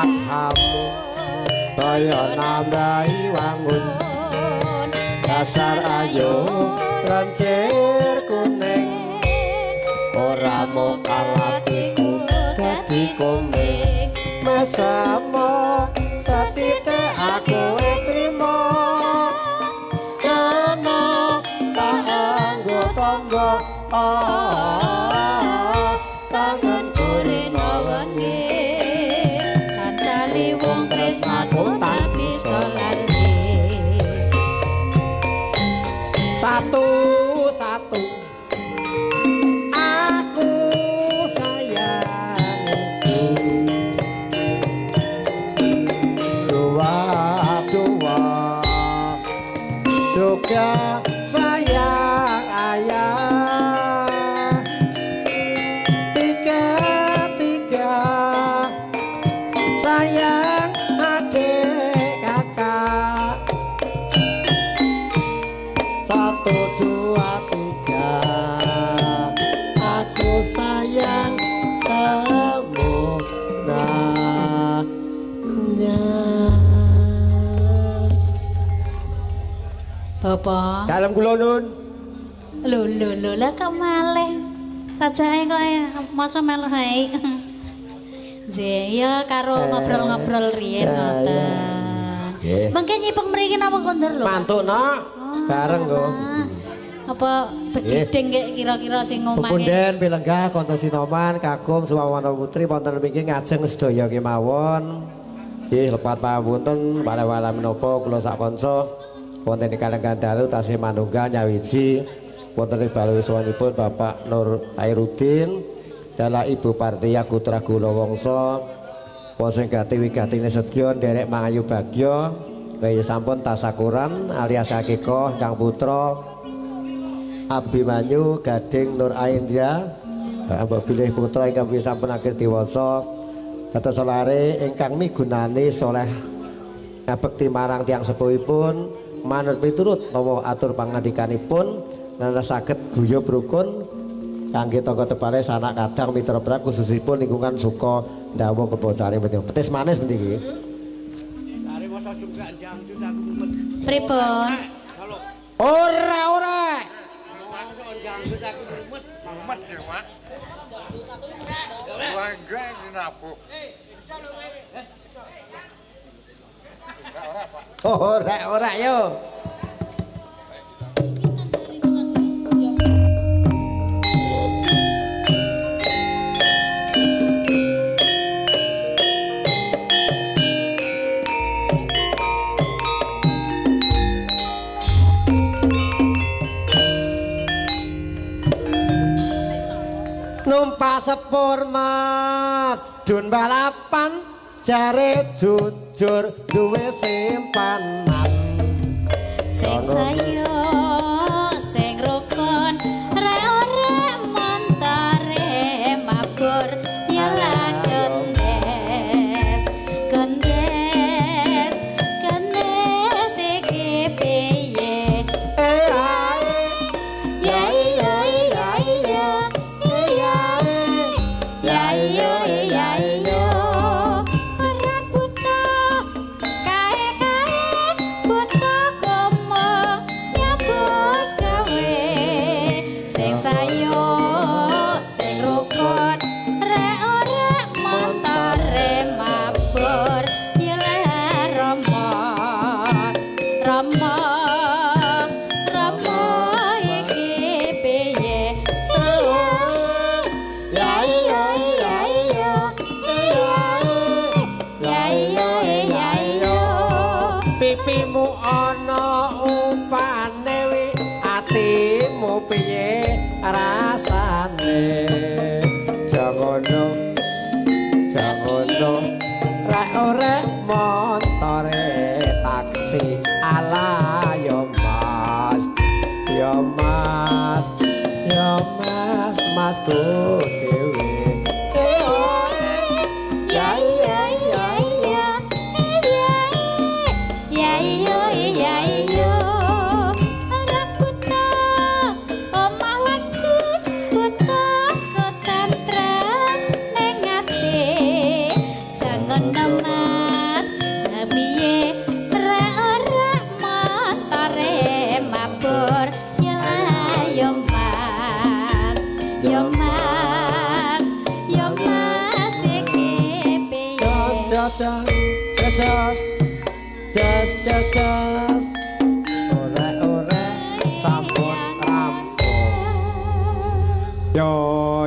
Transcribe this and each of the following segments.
Wajahmu saya nambahi wangun, dasar ayu lencir kuning, ora mokal atiku dadi komik. Mesamo satitik aku wis trimo, kena tak anggo tangga kangen rena wengi, tansah liwung tresnaku tak bisa lali. Satu satu aku sayangku, dua dua juga sayang ayah, tiga tiga sayang adik kakak, satu dua tiga aku sayang semuanya. Bapak. Dalem kula nun. Lho lho lho lah kok malih. Sajake kok masa melu hae. Nggih, ya karo ngobrol-ngobrol riyen ngoten. Nggih. Mengke nyipeng mriki napa kondur lho? Mantuk nok. Bareng kok. Apa bediding kek kira-kira sing ngomahe. Pepunden pilenggah kanca sinoman kakung Suwawana Putri wonten mriki ngajeng sedaya kemawon. Nggih lepat pangapunten wala-wala menapa kula sak kanca wonten ing kalenggan dalu tasih manunggal nyawiji wonten ing balwiswanipun Bapak Nur Airudin dalah Ibu Partia Putra Gulawangsa wonten gati wigatine sedya nderek mangayu bagya kaya sampun tasakuran alias akikah kang putra Abimanyu Gading Nur Aindra mbok bilih putra ingkang sampun akhir dewasa kados lare ingkang migunani soleh ngabekti marang tiyang sepuhipun manut miturut nawa atur pangandikanipun lan saged guyub rukun kangge tangga tepare sanak kadang mitra prak khususipun lingkungan Suka Ndawung Kebonsari petis manis mriki. Pripun? Ora ora. Mumet ya, Mak. Bangga nabuh. Ora ora yo. Numpak sepur madun balapan jare jujur duwe simpanan. Sing sayo sing rukun rek ora montore mabur ya gendes gendes gendes iki piye. Eh ae ya iya iya iya iya ya iya iya iya ora buta kae kae buta komo nyambut gawe sing sayo sing rukun rek ora montore mabur ya rama rama rama iki piye. Ya iya iya iya Ya iya iya iya pipimu ana upane wi atimu piye rasane. Jangono jangono rek ora montore taksi ala yo mas yo mas yo mas masku dhewe. Eh oh, eh. Ya iya iya iya ya iya iya iya ora buta omah laci buta ketentram ning ati jangan mas. jos. Ore-ore sampun rampung. Yo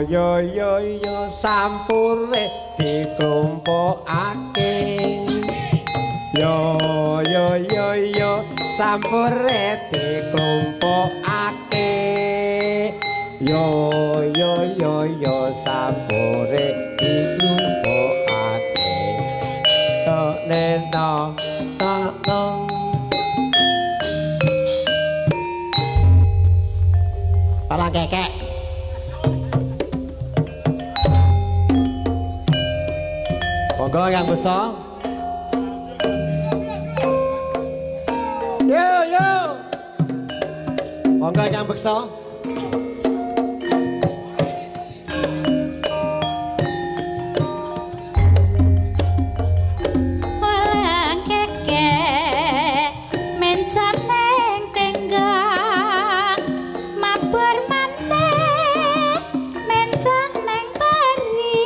yo yo yo sampure diklumpukake. Yo yo yo yo sampure diklumpukake. Yo yo yo yo sampure diklumpukake. To ne no ta no. Palang kekek. Monggo yang besar. Yo yo. Monggo yang beksa. Walang kekek mencar neng tenggang mabur maneh mencang neng pari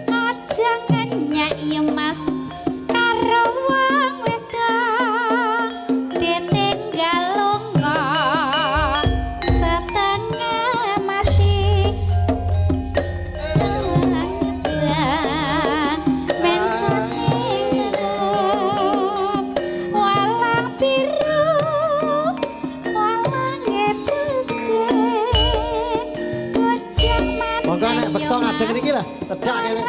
aja ngenyak ya mas karo wong wedok ditinggal lunga setengah mati. Walang biru, walange putih, bocah Monggo nek beksa ngajeng niki lah, cedhak kene.